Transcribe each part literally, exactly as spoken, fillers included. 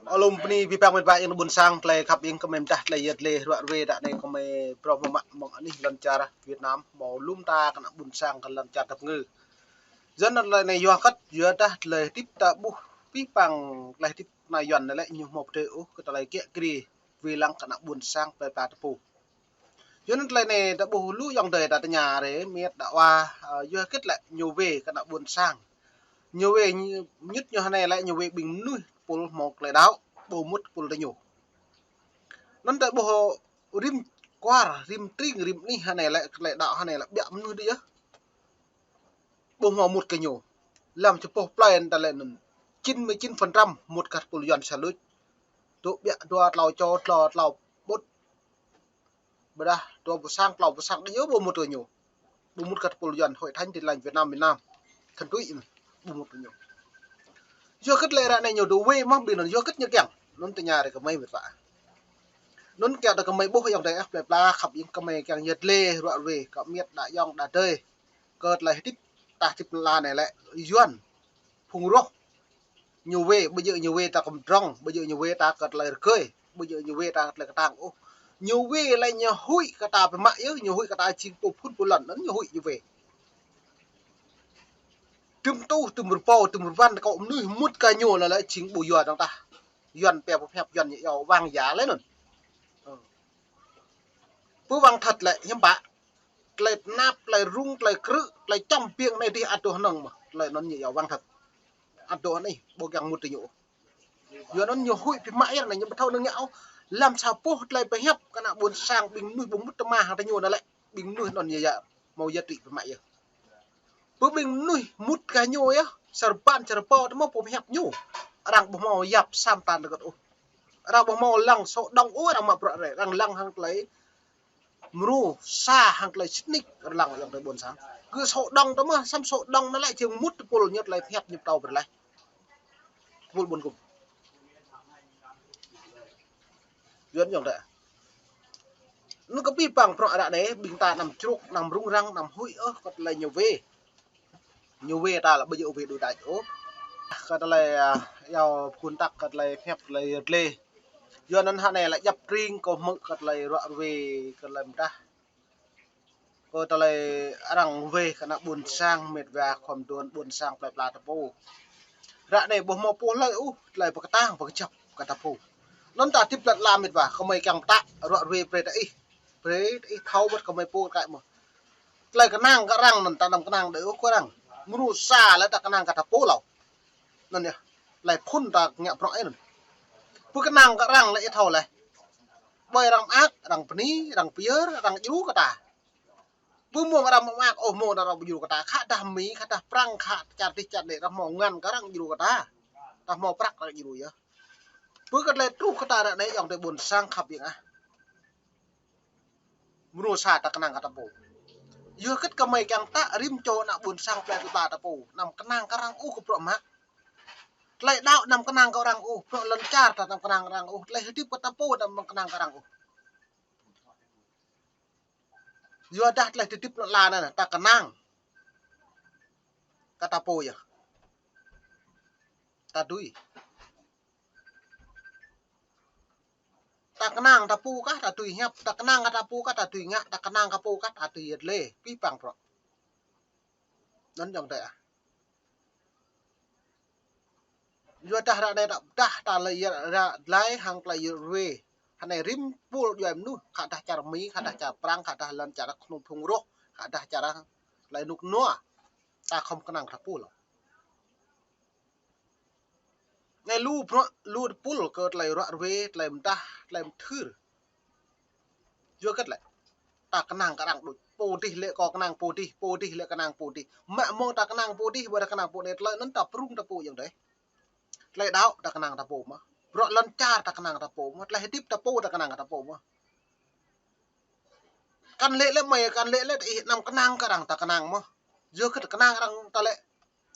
Ơ lŏm bơni abih bang met wa ayŏng adơi ƀuôn sang, tơlơi khăp ayŏng gơmơi mơdah tơlơi yăt lĕ ruă ruê đă anai gơmơi phrâo mơ̆ng mơ̆ng anih lŏn čar Việt Nam, hmâo lŏm ta kơ ană ƀuôn sang kơ lŏn čar tơpơngư. Yua anŭn tơlơi anai yua hơget, yua dah tơlơi hơdip ta ƀuh abih bang tơlơi hơdip ană Yuan anai lĕ ñu hmâo pơdơi ôh kơ tơlơi kiă kriê wai lăng kơ ană ƀuôn sang plơi pla ta pô. Yua anŭn tơlơi anai ta ƀuh lu ayŏng adơi ta tơña rai, met đa wa, ơ, yua hơget lĕ ñu wai kơ ană ƀuôn sang. Ñu wai ñu, ñŭt ñu hơnai lĕ ñu wai ƀing mơnuih tơpul hmâo tơlơi đaŏ, ƀu mŭt tơpul tơ ñu. Anŭn ta ƀuh rĭm kwar, rĭm tring, rĭm anih hơnai lĕ tơlơi đaŏ hơnai lĕ ƀiă mơnuih đôč yơh. Ƀu hmâo mŭt kơ ñu. Lăm čơpôh plơi anŭn ta lĕ anŭn chín mươi chín phần trăm mŭt kơ tơpul Yuan sa luč. Tŭ ƀiă dua tlâo čô, tlâo tlâo ƀut. Ƀôdah dua pô sang, tlâo pô sang, đa ñu ƀu mŭt kơ ñu. Ƀu mŭt kơ tơpul Yuan Hội Thánh Tin Lành Việt Nam, Việt Nam. Thuần túy anŭn, ƀu mŭt kơ ñu. Yua hơget lĕ ră anai ñu dŏ wai mơ̆ ƀing anŭn yua hơget ñu kiăng. Anŭn tơña rai gơmơi met wa. Anŭn kiăng đa gơmơi ƀuh ayŏng adơi ah, plơi pla khăp ayŏng gơmơi kiăng yăt lĕ ruă ruê, kơ met đa ayŏng đa adơi. Kơ tơlơi hơdip ta hơdip lăn anai lĕ Yuan phung roh. Ñu wai, ƀu djơ̆ ñu wai ta kơ mơdrŏng, ƀu djơ̆ ñu wai ta kơ tơlơi rơgơi, ƀu djơ̆ ñu wai ta kơ tơlơi kơtang ôh. Ñu wai lĕ ñu huĭ kơ ta biă mă yơh, ñu huĭ kơ ta jing pô phŭn pô lŏn, anŭn ñu huĭ ñu wai. Tơm tuh, tơm rơbâo, tơm rơwan, kâo mơnuih mŭt kơ ñu anŭn lĕ jing ƀu yua dơ̆ng tah. Yuan pĕ pơhiăp Yuan ñu iâu vàng giả lĕ anŭn. Ơ. Pơ vàng thật lĕ hiam pă. Tơlơi tơnap, tơlơi rŭng, tơlơi krư̆, tơlơi čăm ƀing anai dih ăt dŏ hơnơ̆ng mơ̆. Tơlơi anŭn ñu iâu vàng thật. Ăt dŏ anai, ƀu kiăng mŭt tơ ñu. Yua anŭn ñu huĭ biă mă yơh anai ñu ƀu thâo nơ̆ng ngă ôh. Lăm sa boh tơlơi pơhiăp kơ ană ƀuôn sang ƀing mơnuih ƀu mŭt tơma hăng tơ ñu anŭn lĕ. Ƀing mơnuih anŭn ñu yơh hmâo yăt lĕ biă mă yơh. Pơ ƀing mơnuih mŭt kơ ñu yơh, sa rơbăn sa rơbâo tơ mơ̆ pô pơhiăp ñu. Arăng ƀu hmâo yap sam tan rơgơt ôh. Arăng ƀu hmâo lăng sô đŏng ôh, arăng mă bruă rai, arăng lăng hăng tơlơi mrô sa hăng tơlơi sĭt nik arăng lăng ayŏng adơi ƀuôn sang. Kơ sô đŏng tơ mơ̆, sam sô đŏng anŭn lĕ jing mŭt tơpul ñu tơlơi pơhiăp ñu pơtô brơi laih. Tơpul ƀuôn gum. Yuan ayŏng adơi. Anŭn kơ abih bang bruă ră anai, ƀing ta anăm čruk, anăm rŭng răng, anăm huĭ ôh kơ tơlơi ñu wai. Ñu wai ta lĕ ƀu djơ̆ wai đôč đač ôh. Kơ tơlơi, ơ, iâu phŭn tăk kơ tơlơi pơhiăp tơlơi yăt lĕ. Yua anŭn hơnai lĕ djăp tring kơ hmư̆ kơ tơlơi ruă ruê kơ tơlơi mơdah. Kơ tơlơi arăng wai kơ ană ƀuôn sang met wa khŏm dŏ ƀuôn sang plơi pla ta pô. Ră anai ƀu hmâo pô hlơi ôh, tơlơi pơkơtang pơkơjăp kơ ta pô. Anŭn ta hơdip lăt la met wa, gơmơi kiăng pơtă ruă ruê brơi ta ih. Brơi ta ih thâo wơ̆t gơmơi pô kơ mơ̆. Tơlơi kơnang kơ arăng anŭn ta anăm kơnang đơi ôh kơ arăng. Mrô sa lĕ ta kơnang kơ ta pô hlâo. Anŭn yơh. Tơlơi phŭn ta ngă bruă anŭn. Pơ kơnang kơ arăng lĕ ih thâo lĕ. Ƀơi arăng mơak, arăng bơni, arăng pơyơr, arăng djru kơ ta. Pơ mông arăng mơak ôh, mông arăng djru kơ ta. Khă dah Mi, khă dah Prăng, khă čar dih čar anai arăng hmâo ngăn kơ arăng djru kơ ta. Ta hmâo prăk arăng djru yơh. Pơ kơ tơlơi truh kơ ta ră anai ayŏng adơi ƀuôn sang khăp ayŏng ah. Mrô sa ta kơnang kơ ta pô. Yua hơget gơmơi kiăng pơtă rĭm čô ană ƀuôn sang plơi pla ta pô. Anăm kơnang kơ arăng ôh kơ bruă mă. Tơlơi đaŏ anăm kơnang kơ arăng ôh. Bruă lŏn čar ta anăm kơnang kơ arăng ôh. Tơlơi hơdip kơ ta pô anăm kơnang kơ arăng ôh. Yua dah tơlơi hơdip lŏn la anai ta kơnang kơ ta pô yơh. Ta dưi. Ta kơnang ta pô kah ta dưi hiăp, ta kơnang kơ ta pô kah ta dưi ngă, ta kơnang kơ pô kah ta dưi yăt lĕ, abih bang bruă. Anŭn ayŏng adơi ah. Yua dah ră anai ta ƀudah ta lĕ yơh ră glai hăng tơlơi yơh ruê. Hơnai rĭm tơpul djuai mơnuih, khă dah čar Mi, khă dah čar Prăng, khă dah lŏn čar kơnung phung roh, khă dah čar tơlơi rơnŭk rơnua. Ta khŏm kơnang ta pô hlâo. Anai lu bruă, lu tơpul kơ tơlơi ruă ruê, tơlơi mơdah, tơlơi mơthưr. Yua hơget lĕ. Ta kơnang kơ arăng đôč. Pô dih lĕ kơ kơnang pô dih, pô dih lĕ kơnang pô dih. Mă mông ta kơnang pô dih, ƀơi ta kơnang pô anai tơlơi anŭn ta pơrŭng ta pô ayŏng adơi. Tơlơi đaŏ ta kơnang ta pô mơ̆. Bruă lŏn čar ta kơnang ta pô mơ̆. Tơlơi hơdip ta pô ta kơnang ta pô mơ̆. Kăn lĕ lĕ mơi, kăn lĕ lĕ ta ih anăm kơnang kơ arăng ta kơnang mơ̆. Yua hơget kơnang arăng ta lĕ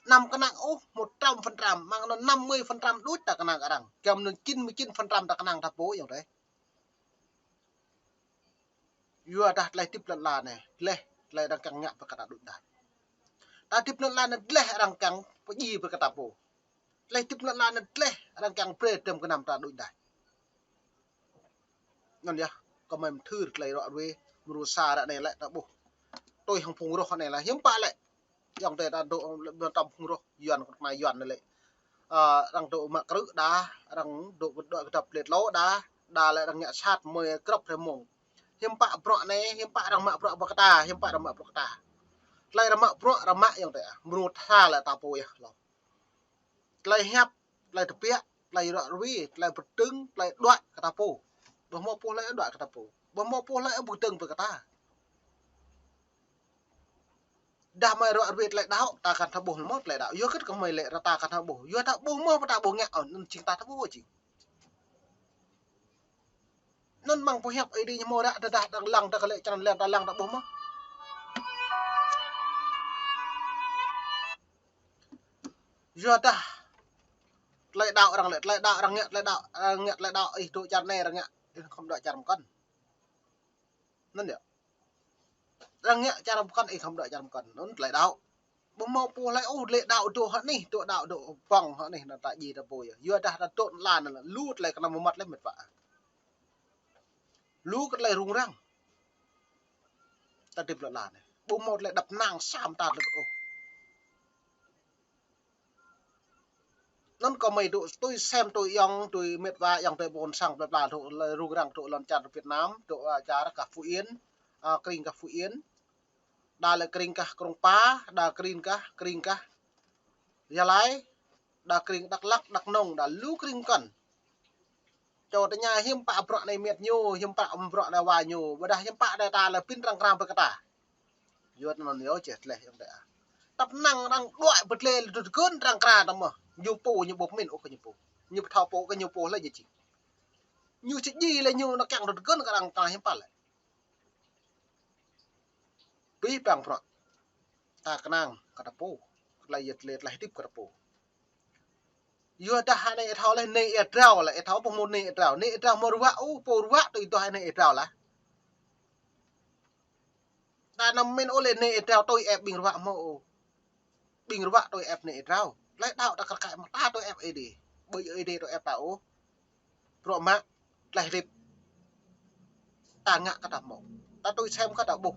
anăm kơnang ôh một trăm phần trăm, mơ̆ng anŭn năm mươi phần trăm đôč ta kơnang kơ arăng. Kiăng anŭn chín mươi chín phần trăm ta kơnang ta pô ayŏng adơi. Yua dah tơlơi hơdip lŏn la anai, gleh, tơlơi arăng kiăng ngă brơi kơ ta đôč đač. Ta hơdip lŏn la anai gleh arăng kiăng pơdjai brơi kơ ta pô. Tơlơi hơdip lŏn la anai gleh Arăng kiăng brơi tơm kơnăm ta đuaĭ đaih. Anŭn yơh, kơmơi mơthưr tơlơi ră ruai, mơruă sa ră anai lĕ ta ƀuh. Tui hăng phung roh anai lĕ, hiư̆m pă lĕ. Ayŏng adơi ta dŏ ƀơi tơm phung roh, Yuan kơ anai Yuan anai lĕ. Ơ, arăng dŏ mă krư̆ đa, arăng dŏ kơdŏ kơdŏp lĕ tlô đa, đa lĕ arăng ngă sat mơi krăp hrơi mông. Hiư̆m pă bruă anai, hiư̆m pă arăng mă bruă ƀơi kơ ta, hiư̆m pă arăng mă bruă kơ ta. Tơlơi arăng mă bruă, arăng mă ayŏng adơi ah. Mơnuih tha lĕ ta pô yơh lŏ. Tơlơi hiăp, tơlơi tơbiă, tơlơi ră ruai, tơlơi pơdơ̆ng, tơlơi đuaĭ kơ ta pô. Ƀu hmâo pô hlơi đuaĭ kơ ta pô. Ƀu hmâo pô hlơi pơdơ̆ng brơi kơ ta. Dah mơi ră ruai tơlơi đaŏ, ta kăn thâo ƀuh mơ̆ tơlơi đaŏ. Yua hơget kơ mơi lĕ ră ta kăn thâo ƀuh. Yua ta ƀuh mơ̆ pơ ta ƀuh ngă ôh, anŭn jing ta thâo ƀuh jing. Anŭn mơ̆ng pơhiăp Ơi Adai ñu hmâo ră tơdah ta lăng ta kơ lĕ črăn lĕ ta lăng ta ƀuh mơ̆. Yua dah tơlơi đaŏ arăng lĕ, tơlơi đaŏ arăng ngă, tơlơi đaŏ, arăng ngă tơlơi đaŏ, ih dŏ čar anai arăng ngă, ih khŏm dŏ čar pơkŏn. Anŭn yơh. Arăng ngă čar pơkŏn, ih khŏm dŏ čar pơkŏn. Anŭn tơlơi đaŏ. Ƀu hmâo pô hlơi ôh, tơlơi đaŏ dŏ hă anih, dŏ đaŏ dŏ pŏng hă anih, anŭn ta djai ta pô yơh. Yua dah ta dŏ lăn anŭn, lu tơlơi kơnăm mơmŏt lĕ met wa. Lu kơ tơlơi rŭng răng. Ta hơdip lŏn lăn anai. Ƀu hmâo tơlơi đăp năng sa mơta tơlơi ôh. Anŭn kơmơi dŏ tui sem tui ayŏng, tui met wa ayŏng adơi ƀôn sang plơi pla dŏ lĕ rŭng răng dŏ lŏn čar Việt Nam, dŏ, ơ, čar gah Phú Yên, ơ, krĭng gah Phú Yên. Đa lĕ krĭng gah Krông Pa, đa krĭng gah, krĭng gah Gia Lai, đa krĭng Dak Lak, Dak Nông, đa lu krĭng pơkŏn. Čô tơña hiư̆m pă bruă anai met ñu, hiư̆m pă bruă anai wa ñu, ƀôdah hiư̆m pă đa ta lĕ pin arăng krăn brơi kơ ta. Yua anŭn yơh čeh tơlơi ayŏng adơi ah. Tăp năng arăng đuaĭ pơtlĕ lĕ tơgŭn arăng krăn ta mơ̆. Ñu pô ñu ƀu pơmĭn ôh kơ ñu pô. Ñu ƀu thâo pô kơ ñu pô hlơi ñu jing. Ñu či djai lĕ ñu nao kiăng tơgŭn kơ arăng ta hiư̆m pă lĕ. Abih bang bruă ta kơnang kơ ta pô, tơlơi yơh tơlơi, tơlơi hơdip kơ ta pô. Yua dah anai ih thâo lĕ, anai ih drao lĕ, ih thâo ƀu hmâo anai ih drao. Anai ih drao hmâo ruă ôh, pô ruă tui ih dah anai ih drao lah. Ta anăm min ôh lĕ anai ih drao tui ĕp ƀing ruă hmâo ôh. Ƀing ruă tui ĕp anai ih drao. Tơlơi đaŏ ta kar kaĭ mơ̆ ta tui ĕp Ơi Adai. Ƀơi Ơi Adai tui ĕp ta ôh. Bruă mă, tơlơi hơdip. Ta ngă kơ ta hmâo. Ta tui sem kơ ta ƀuh.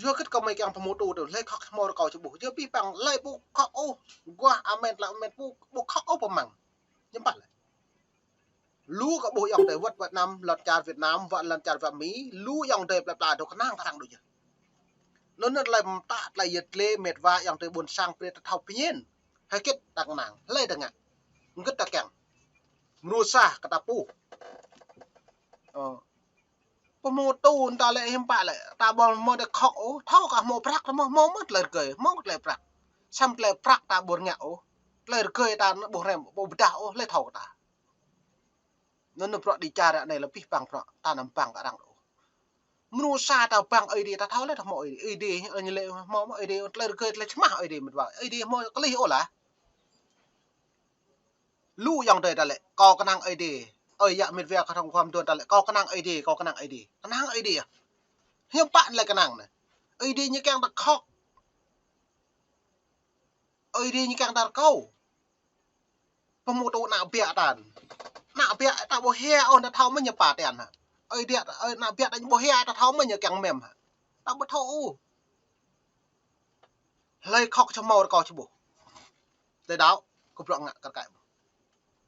Yua hơget kơmơi kiăng pơhmutu tui, hlơi khŏk hmâo rơkâo či ƀuh. Yua abih bang hlơi ƀu khŏk ôh. Guah amen tơlơi amen ƀu, ƀu khŏk ôh pơmăng. Hiư̆m pă lĕ. Lu kơ ƀuh ayŏng adơi wơ̆t Việt Nam, lŏn čar Việt Nam, wơ̆t lŏn čar Việt Mi, lu ayŏng adơi plơi pla dŏ kơnang kơ arăng đôč yơh. Anŭn anŭn tơlơi mơta tơlơi yơh tơlơi met wa ayŏng adơi ƀôn sang brơi ta thâo pơñen. Hơget ta kơnang, hlơi ta ngă. Hơget ta kiăng. Mơnuih sa kơ ta pô. Ơ. Pơhmutu ta lĕ hiư̆m pă lĕ, ta ƀu hmâo tơlơi khŏk ôh, thâo kơ hmâo prăk ta mơ̆, hmâo mơ̆ tơlơi rơgơi, hmâo tơlơi prăk. Sam tơlơi prăk ta ƀu ngă ôh, tơlơi rơgơi ta ƀu rem, ƀu pơdah ôh, hlơi thâo kơ ta. Anŭn bruă dêh čar anai lĕ abih bang bruă, ta anăm bang kơ arăng ôh. Mơnuih sa ta bang Ơi Adai ta thâo lĕ ta hmâo Ơi Adai, Ơi Adai, ơ, ñu lĕ hmâo mơ̆ Ơi Adai, tơlơi rơgơi tơlơi čơmah Ơi Adai met wa, Ơi Adai hmâo klih ôh lah. Lu ayŏng adơi ta lĕ, kâo kơnang Ơi Adai. Ơi yă met wa kơ trong khua mơduôn ta lĕ, kâo kơnang Ơi Adai, kâo kơnang Ơi Adai. Kơnang Ơi Adai yơh. Hiư̆m pă lĕ kơnang anai. Ơi Adai ñu kiăng ta khŏk. Ơi Adai ñu kiăng ta rơkâo. Pơhmutu ană biă ta. Ană biă ta ƀu hia ôh ta thâo mơ̆ ñu pơtian hă. Ơi Adai, ơi ană biă ta ƀu hia ta thâo mơ̆ ñu kiăng mem hă. Ta ƀu thâo ôh. Hlơi khŏk či hmâo rơkâo či ƀuh. Tơlơi đaŏ, kơ bruă ngă kar kaĭ.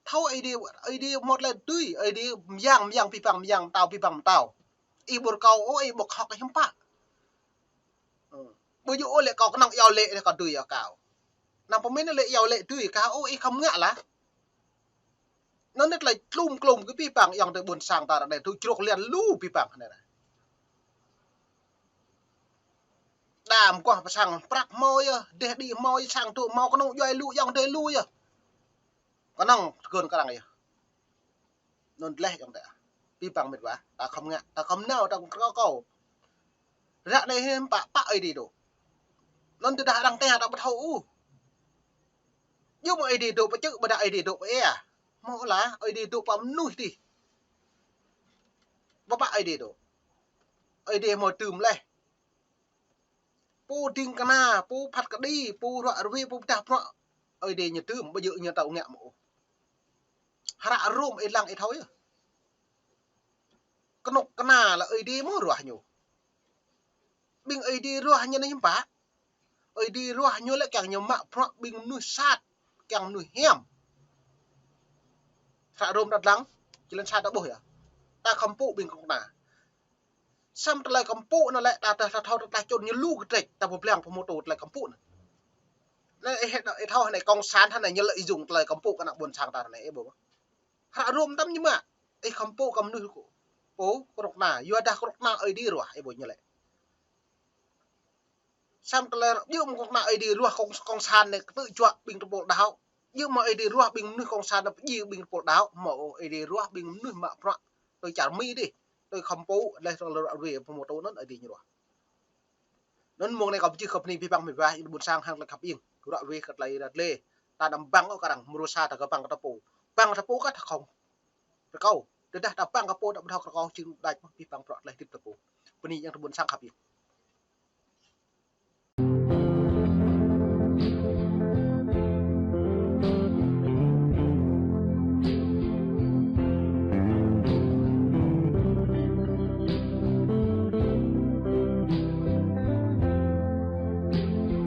Thâo Ơi Adai, Ơi Adai hmâo tơlơi dưi, Ơi Adai mơyang, mơyang abih bang mơyang, mơtao abih bang mơtao. Ih ƀu rơkâo ôh, ih ƀu khŏk hiư̆m pă. Ơ. Ƀu djơ̆ ôh lĕ kâo kơnơ̆ng iâu laĭ kơ dưi yơh kâo. Anăm pơmĭn lĕ iâu laĭ dưi kâo ôh, ih khŏm ngă lah. Anŭn anai tơlơi tlum klum kơ abih bang ayŏng adơi ƀôn sang ta ră anai, tui čruk lian lu abih bang anai. Đa mơguah pơsăng prăk hmâo yơh, dêh đĭ hmâo yơh, sang tŭ hmâo, kơnung djuai lu, ayŏng adơi lu yơh. Kơnơ̆ng tơgŭn kơ arăng yơh. Anŭn tơlơi ayŏng adơi. Abih bang met wa, ta khŏm ngă, ta khŏm nao, ta khŏm rơkâo. Ră anai hiư̆m pă, pă Ơi Adai dŏ. Anŭn tơdah arăng tơña ta ƀu thâo ôh. Yua mơ̆ Ơi Adai dŏ pơ čư̆, ƀôdah Ơi Adai dŏ pơ ia. Hmâo lah, Ơi Adai dŏ pơ mơnuih dih. Pơ pă Ơi Adai dŏ. Ơi Adai hmâo dưm laih. Pô ding kơna, pô phat kơđi, pô ră ruai, pô pơdah bruă. Ơi Adai ñu dưm, ƀu djơ̆ ñu tao ngă mơ̆ ôh. Hră Rôm ih lăng ih thâo yơh. Kơnuk kơna lĕ Ơi Adai mơ̆ ruah ñu. Ƀing Ơi Adai ruah ñu anai hiư̆m pă? Ơi Adai ruah ñu lĕ kiăng ñu mă bruă ƀing mơnuih sat, kiăng mơnuih hiam. Hră Rôm ta lăng, črăn sa ta ƀuh yơh. Ta khŏm pơpŭ ƀing kơnuk kơna. Samơ̆ tơlơi khŏm pơpŭ anŭn lĕ ta, ta, ta thâo tơlơi čun ñu lu kơtrĕč, ta pơblang pơhmutu tơlơi khŏm pơpŭ anŭn. Anai ih, ih thâo anai cộng sản anai ñu lĕ ih dùng tơlơi khŏm pơpŭ kơ ană ƀôn sang ta anai ih ƀuh. Hră Rôm tăm ñu mă, ih khŏm pơpŭ kơ mơnuih kơ pô kơnuk kơna, yua dah kơnuk kơna Ơi Adai ruah ih ƀuh ñu lĕ. Samơ̆ tơlơi djơ̆ mơ̆ng kơnuk kơna Ơi Adai ruah cộng, cộng sản anai kơtư̆ juă ƀing tơpul đaŏ. Djơ̆ mơ̆ng Ơi Adai ruah ƀing mơnuih cộng sản anai pơdjai ƀing tơpul đaŏ. Mơ̆ ôh, Ơi Adai ruah ƀing mơnuih mă bruă tui čar Mi dih, tui khŏm pơpŭ, laih tơlơi ruă ruê pơhmutu anŭn Ơi Adai ñu ruah. Anŭn mông anai kâo pơčih kơ bơni abih bang mơ̆ng ƀing ƀôn sang hăng tơlơi khăp iêng. Ruă ruê kơ tơlơi ră lĕ. Ta anăm băng ôh kơ arăng, mrô sa ta kơ băng kơ ta pô. Băng kơ ta pô kơ ta khŏm rơkâo. Tơdah ta băng kơ pô ta ƀu thâo rơkâo jing đač mơ̆ abih bang bruă tơlơi hơdip ta pô. Bơni yang tơ ƀôn sang khăp iêng.